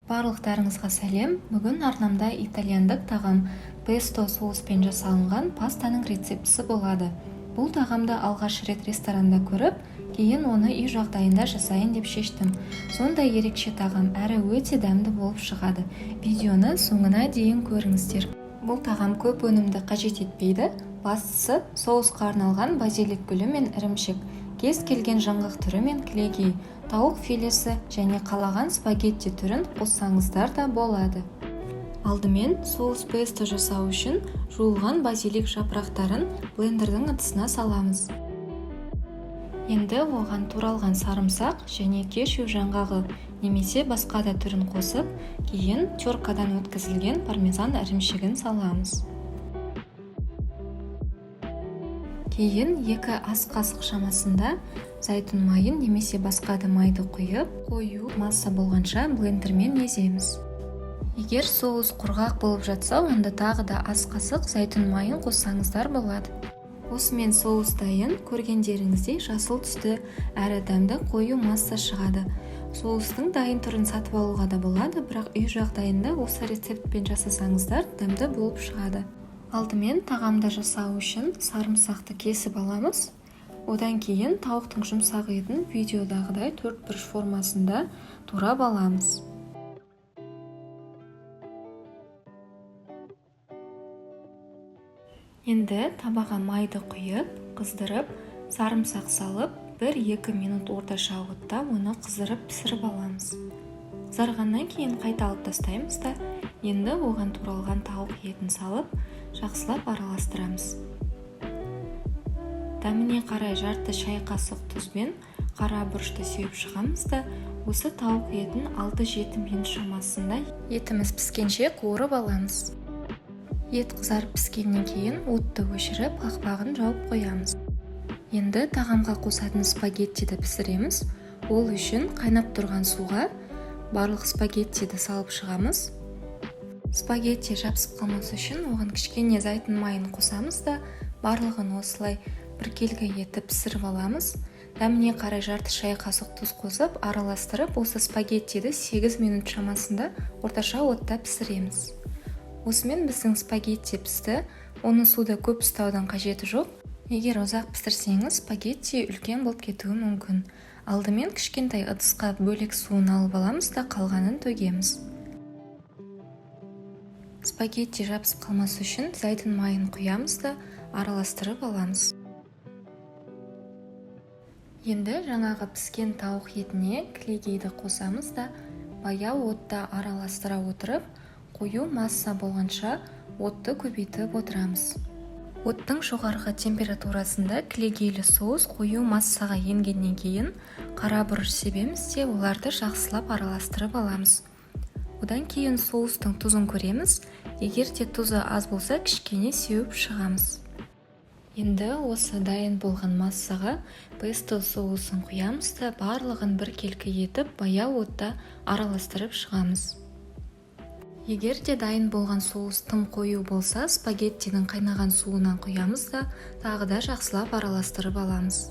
Барлықтарыңызға сәлем! Бүгін арнамда итальяндық тағам песто соуспен жасалынған пастаның рецептісі болады. Бұл тағамды алғаш рет ресторанда көріп, кейін оны үй жағдайында жасайын деп шештім. Сондай ерекше тағам, әрі өте дәмді болып шығады. Видеоны соңына дейін көріңіздер. Бұл тағам көп өнімді қажет етпейді. Бастысы соусқа арналған базилик гүлі мен ірімшік, кез келген жаңғақ түрі мен кілегей, тауық филесі және қалаған спагетти түрін қоссаңыздар да болады. Алдымен соус песто жасау үшін жуылған базилик жапырақтарын блендердің ыдысына саламыз. Енді оған туралған сарымсақ және кешью жаңғағы немесе басқа да түрін қосып, кейін теркадан өткізілген пармезан ірімшігін саламыз. Кейін 2 ас қасық шамасында зайтун майын немесе басқа да майды құйып, қою масса болғанша блендермен еземіз. Егер соус құрғақ болып жатса, онда тағы да ас қасық зайтун майын қоссаңыздар болады. Осымен соус дайын. Көргендеріңіздей жасыл түсті әрі дәмді қою масса шығады. Соустың дайын түрін сатып алуға да болады, бірақ үй жағдайында осы рецептпен жасасаңыздар дәмді болып шығады. Алдымен тағамды жасау үшін сарымсақты кесіп аламыз. Одан кейін тауықтың жұмсақ етін видеодағыдай төрт бұрыш формасында турап аламыз. Енді табаға майды құйып, қыздырып, сарымсақ салып, 1-2 минут орташа отта оны қыздырып пісіріп аламыз. Қызарғаннан кейін қайта алып тастаймыз да, енді оған туралған тауық етін салып, жақсылап араластырамыз. Дәміне қарай жарты шай қасық тұз бен қара бұрышты сеуіп шығамыз да, осы тауық етін 6-7 минут шамасында етіміз піскенше қуырып аламыз. Ет қызарып піскеннен кейін отты өшіріп, қақпағын жауып қоямыз. Енді тағамға қосатын спагеттиді пісіреміз. Ол үшін қайнап тұрған суға барлық спагеттиді салып шығамыз. Спагетти жабысып қалмас үшін оған кішкене зайтун майын қосамыз да, барлығын осылай біркелкі етіп пісіріп аламыз. Дәміне қарай жарты шай қасық тұз қосып, араластырып, осы спагеттиді 8 минут шамасында орташа отта пісіреміз. Осымен біздің спагетти пісті. Оны суда көп ұстаудың қажеті жоқ. Егер ұзақ пісірсеңіз, спагетти үлкен болып кетуі мүмкін. Алдымен кішкентай ыдысқа бөлек суын алып аламыз да, қалғанын төгеміз. Спагетти жабысып қалмас үшін зайтун майын құямыз да, араластырып аламыз. Енді жаңағы піскен тауық етіне кілегейді қосамыз да, баяу отта араластыра отырып, қою масса болғанша отты көбейтіп отырамыз. Оттың жоғарғы температурасында кілегейлі соус қою массаға енгеннен кейін қара бұрыш себеміз де, оларды жақсылап араластырып аламыз. Одан кейін соустың тұзын көреміз. Егер де тұзы аз болса, кішкене сеуіп шығамыз. Енді осы дайын болған массаға песто соусын құямыз да, барлығын біркелкі етіп баяу отта араластырып шығамыз. Егер де дайын болған соус тым қою болса, спагеттидің қайнаған суынан құямыз да, тағы да жақсылап араластырып аламыз.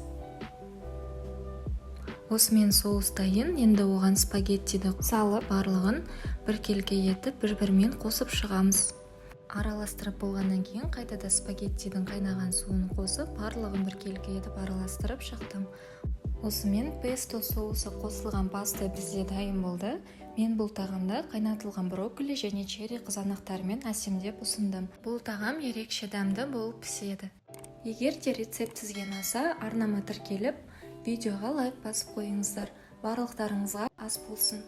Осымен соус дайын. Енді оған спагеттиді салып, барлығын біркелкі етіп бір-бірімен қосып шығамыз. Араластырып болғаннан кейін қайтада спагеттидің қайнаған суын қосып, барлығын біркелкі етіп араластырып шықтым. Осымен песто соусы қосылған паста бізде дайын болды. Мен бұл тағамды қайнатылған брокколи және черри қызанақтарымен әсемдеп ұсындым. Бұл тағам ерекше дәмді болып піседі. Егер де рецепт сізге ұнаса, арнама тіркеліп, видеоға лайк басып қойыңыздар. Барлықтарыңызға ас болсын.